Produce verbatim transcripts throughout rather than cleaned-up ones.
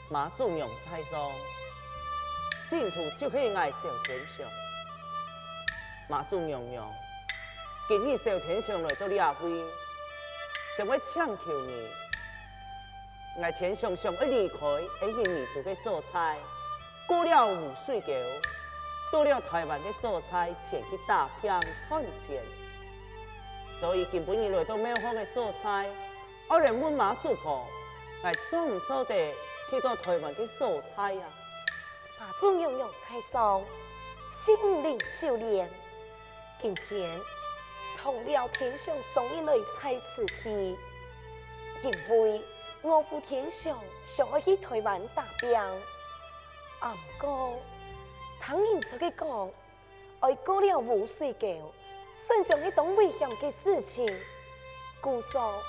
媽祖娘在上，信徒就係𠊎小天上。媽祖娘娘，今日小天上來到這位，想愛請求你，𠊎天上想愛離開恩人移居个所在，過了烏水溝，到了臺灣个所在前去打拚賺錢。所以今晡日來到廟方个所在， 愛來問媽祖婆，𠊎做毋做得去到臺灣个所在啊？媽祖娘娘在上，聖靈秀蓮，今天同了天上上人來在此地，因為岳父天上想愛去臺灣打拚，啊毋過聽人在該講， 愛過了烏水溝，係一種當危險个事情。故所，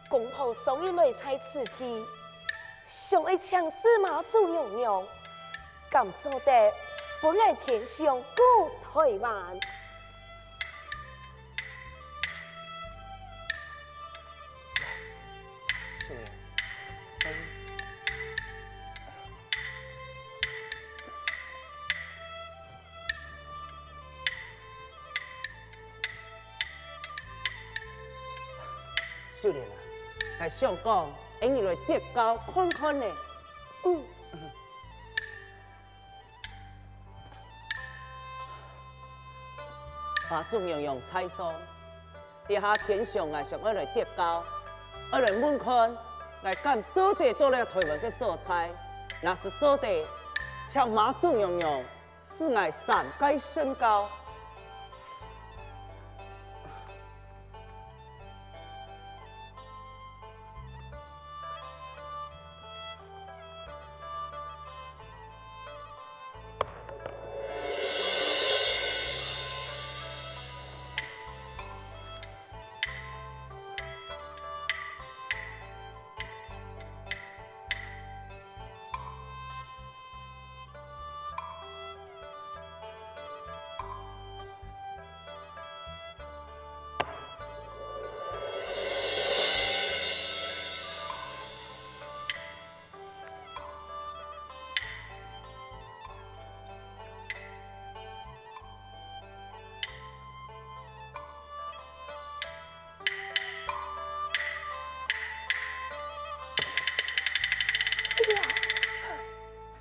公婆上人來在此地，想愛請示媽祖娘娘，敢做得分𠊎天上過臺灣？秀蓮，先。 秀蓮啊，𠊎想講，𠊎等來得轎看看呢。嗯。媽祖娘娘在上，這下天上𠊎想愛來得轎，愛來問看，𠊎敢做得到了臺灣个所在，若係做得，請媽祖娘娘 賜𠊎三界聖轎。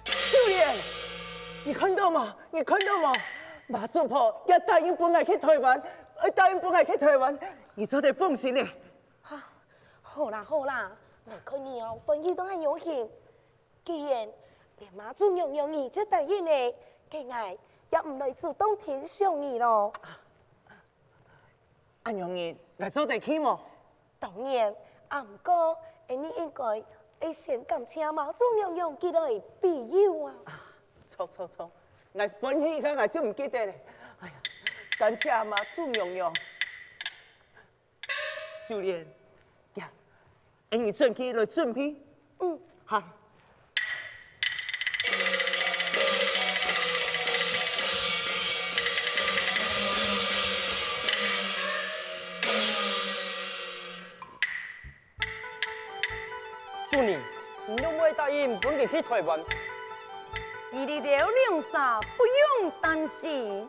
秀蓮，你看到無？你看到無？媽祖婆也答應分𠊎去臺灣，也答應分𠊎去臺灣，你做得放心了。啊，好啦好啦，𠊎看你哦，歡喜到恁樣形。既然連媽祖娘娘你就答應了，該𠊎也毋來阻擋天上你咯。 恁樣呢，𠊎做得去無？當然，啊毋過，𠊎等應該愛先感謝媽祖娘娘佢來庇佑啊。著著著，𠊎歡喜一下𠊎就毋記得了。哎呀，感謝媽祖娘娘。秀蓮，呀， 𠊎等轉去來準備。嗯，好。主人，你仰會答應分佢去臺灣？你這兜兩儕不用擔心，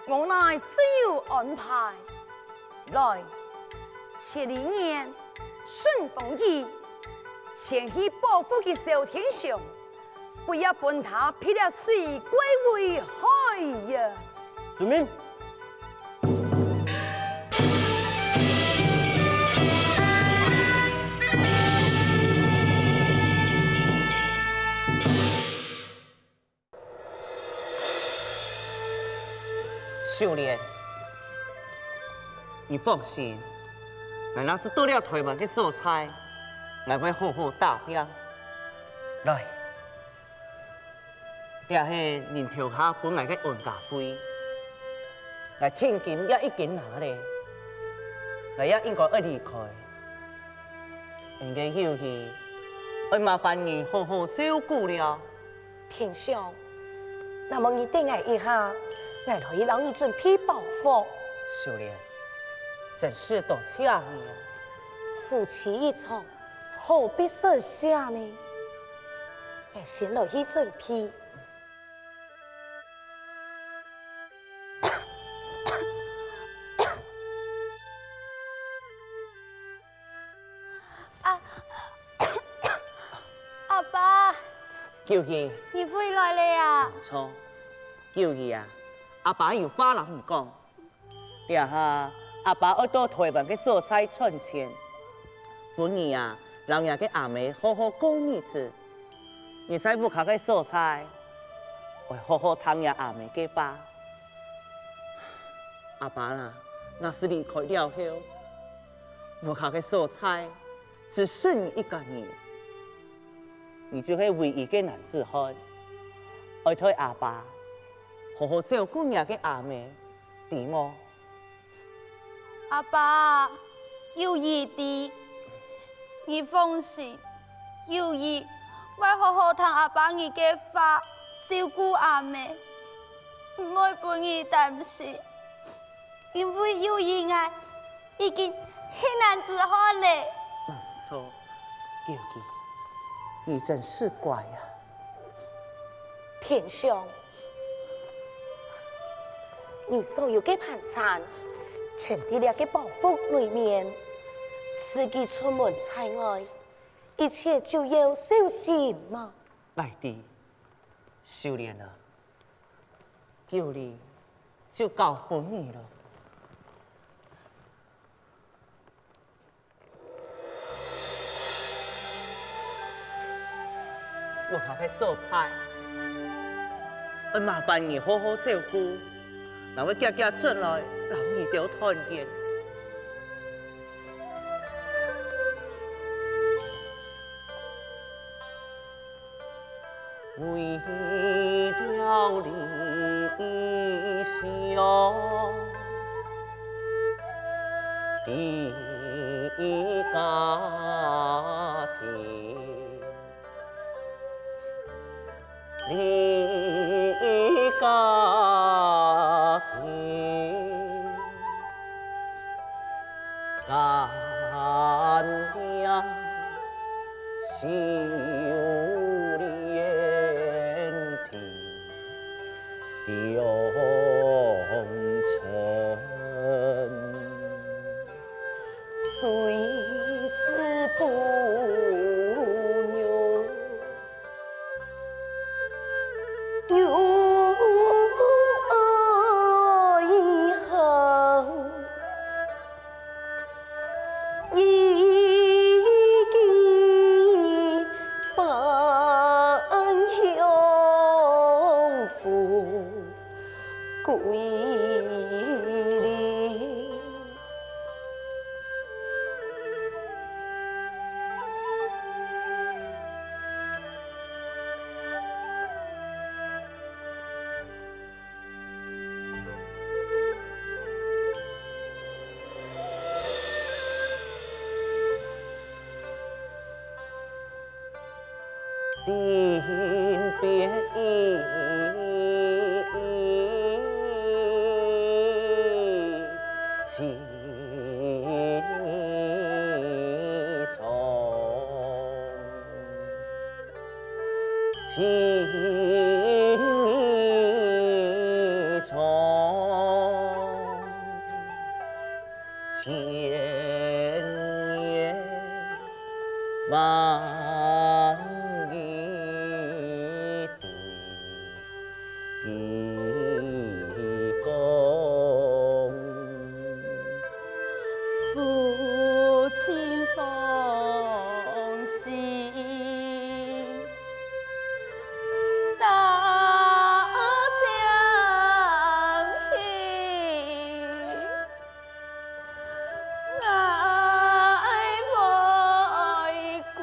我乃自有安排。 來，千里眼、順風耳，前去保護佢小天上，不要分他撇了水怪危害呀！遵命。 秀蓮，你放心，𠊎若係到了臺灣个所在，𠊎會好好打拚。來，這係你頭下分𠊎个安家費，𠊎定金也已經拿了，𠊎也應該愛離開。 𠊎个友誼，愛麻煩你好好照顧了。天上，那麼你等𠊎一下，𠊎來去摎你準備包袱。秀蓮，真係多謝你啊！夫妻一場，何必設下呢？ 𠊎先來去準備。啊，阿爸，九姨，你回來了啊？毋錯，九姨啊，阿爸有話摎你講。 這下阿爸愛到臺灣个所在賺錢，分你啊，摎若个阿姆好好過日子。你在屋下个所在，愛好好聽若阿姆个話。阿爸啦，若係離開了後，屋下个所在只剩你一個人，你就係唯一个男子漢，愛代阿爸好好照顧若个阿姆，知無？ 阿爸，九姨知，你放心，九姨會好好聽阿爸你个話，照顧阿姆，毋會分你擔心，因為九姨𠊎已經係男子漢了。嗯，著，九姨，你真係乖啊！ 天上，你所有个盤纏，全在這个包袱裡面，自己出門在外，一切就要小心嘛。𠊎知，秀蓮啊，九姨就交分你了。 屋下个所在，愛麻煩你好好照顧，𠊎會遽遽轉來摎你兜團圓。 為了理想的家庭，的家庭。 甘愿修炼的忠臣，虽是不愿 有爱恨，已经翻向富贵里。 临别依依，情意重，情意重。 千言万语对你讲，父亲放心。 大病去，𠊎會乖。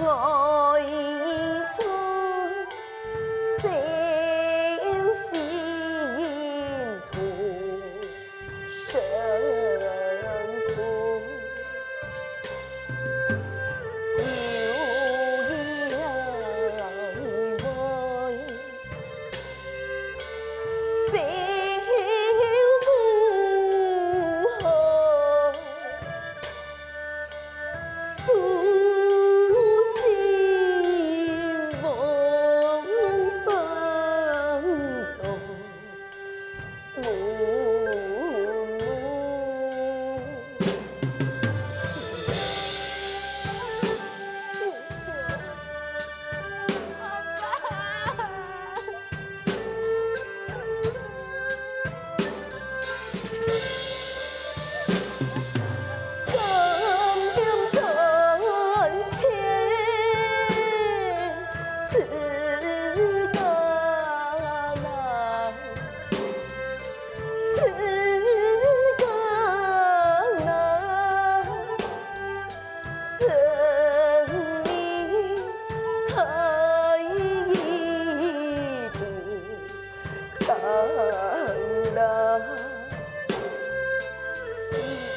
外出小心同身重，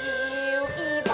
有意外。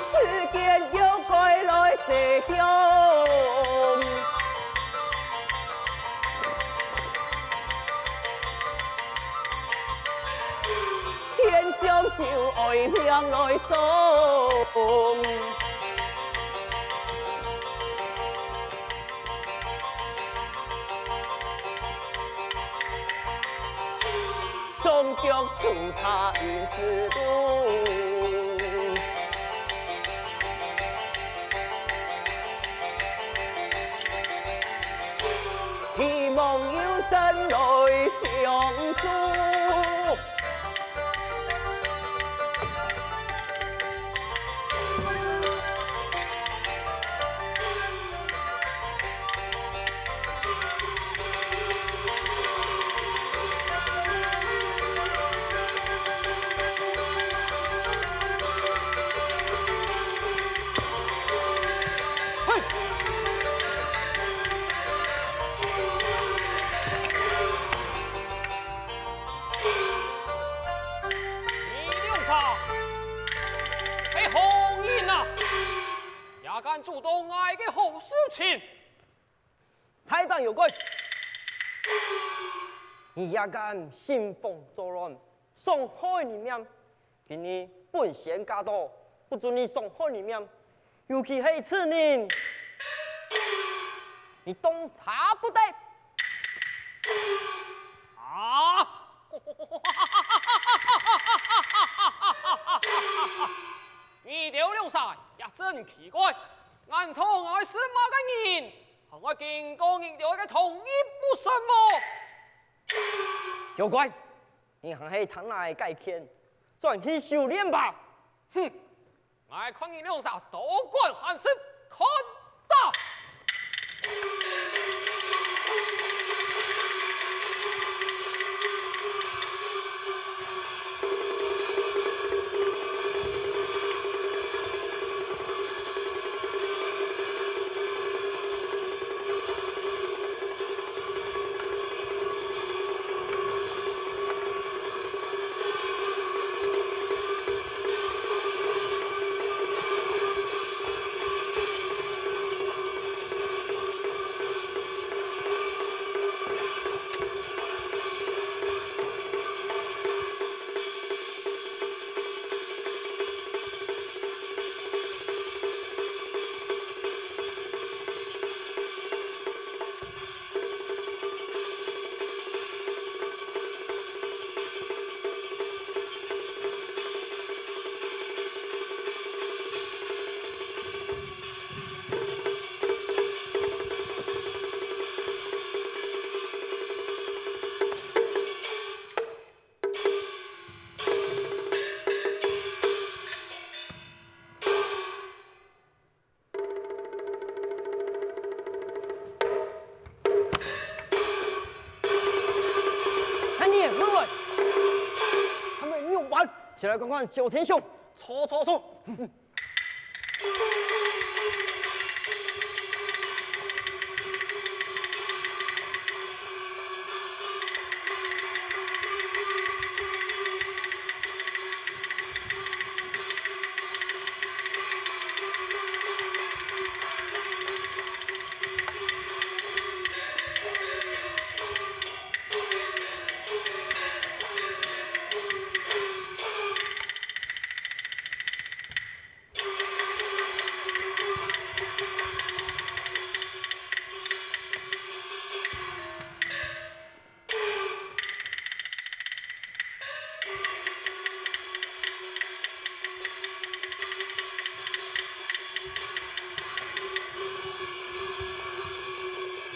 世間妖怪來西凶，天上就愛命來送。 雙腳出他人之路，希望有神來相助。 你兩儕係何人啊？也敢阻擋𠊎个好事情？ 大膽妖怪！你也敢興風作浪，傷害人命！今日本仙駕到，不准你傷害人命，尤其係此人，你動他不得！啊！你兜兩儕也真奇怪，難道𠊎係麼个人， 還愛經過你兜个同意不成無？妖怪，你還係聽𠊎个解勸，轉去修煉吧！哼，𠊎看你兩儕多管閒事，看打！看你，问问，他们有办，先来看看小天雄，走走走。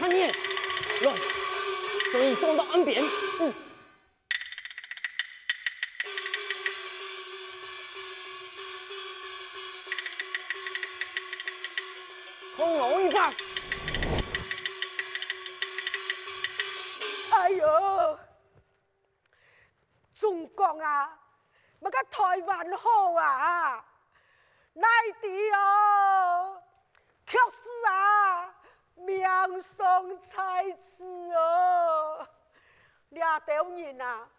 看你，来，将你送到岸边。嗯。 空楼一棒。哎喲，中國啊，麼个台灣好啊，哪知哦，卻係啊，命喪在此哦。這兜人啊，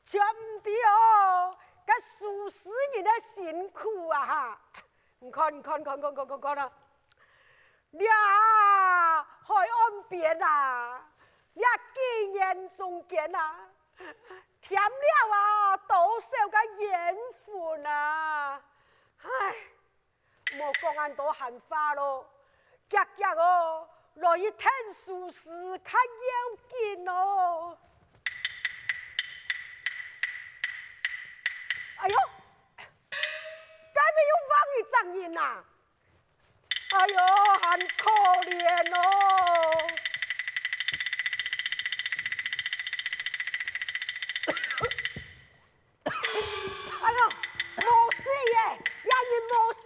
全毋知哦，該蘇軾人个辛苦啊哈！你看，你看，看，看，看，看，看啊！這海岸邊啊，這幾年中間啊，添了啊，多少个冤魂啊！唉， 莫講恁多閒話咯，遽遽哦，來去𢯭蘇軾較要緊哦。哎喲，該位又橫一隻人啊！哎喲，還可憐哦！ 哎喲，無死耶，這人無死。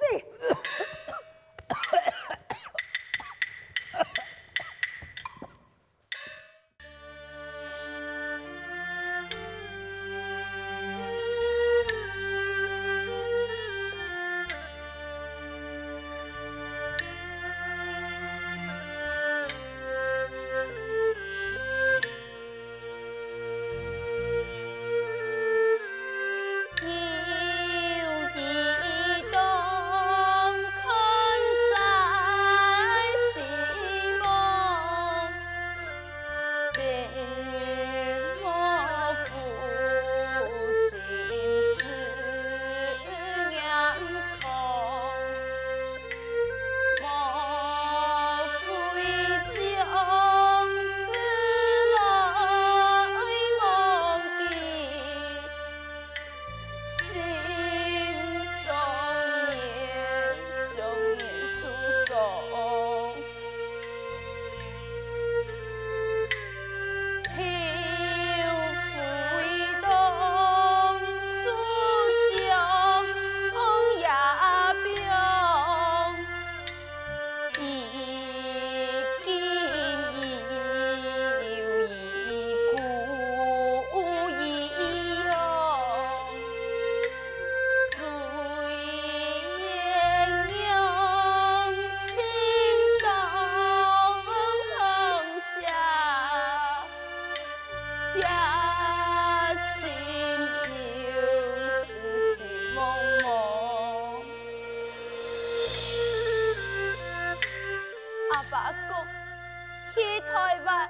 壞壞，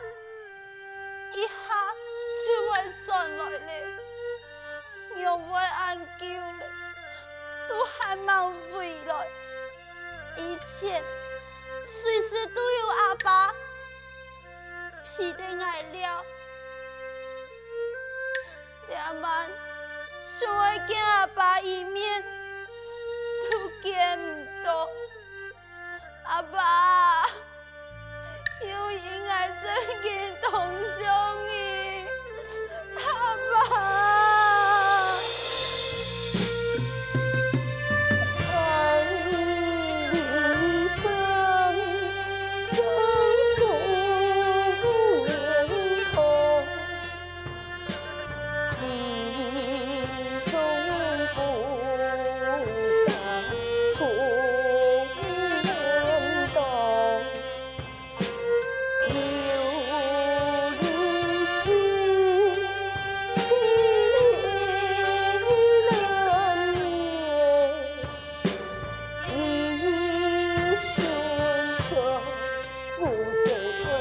一下就會轉來咧。仰會恁久咧，都還吂回來？以前隨時都有阿爸陪等𠊎尞，這滿想愛見阿爸一面都見毋著。 阿爸，有影𠊎真經當想你，阿爸。有影啊，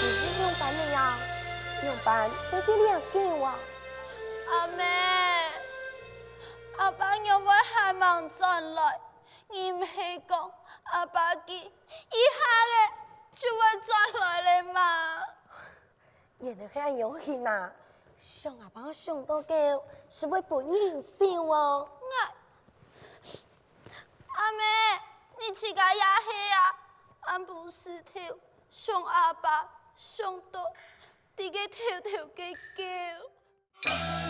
你係仰般个呀？仰般會得這久啊？阿姆，阿爸仰會還吂轉來？你毋係講阿爸佢一下仔就會轉來咧嗎？ 原來係恁樣形啊！想阿爸想到久，實會分人愁哦。𠊎，阿姆，你自家也係啊，暗晡時頭想阿爸，想到在該偷偷个噭。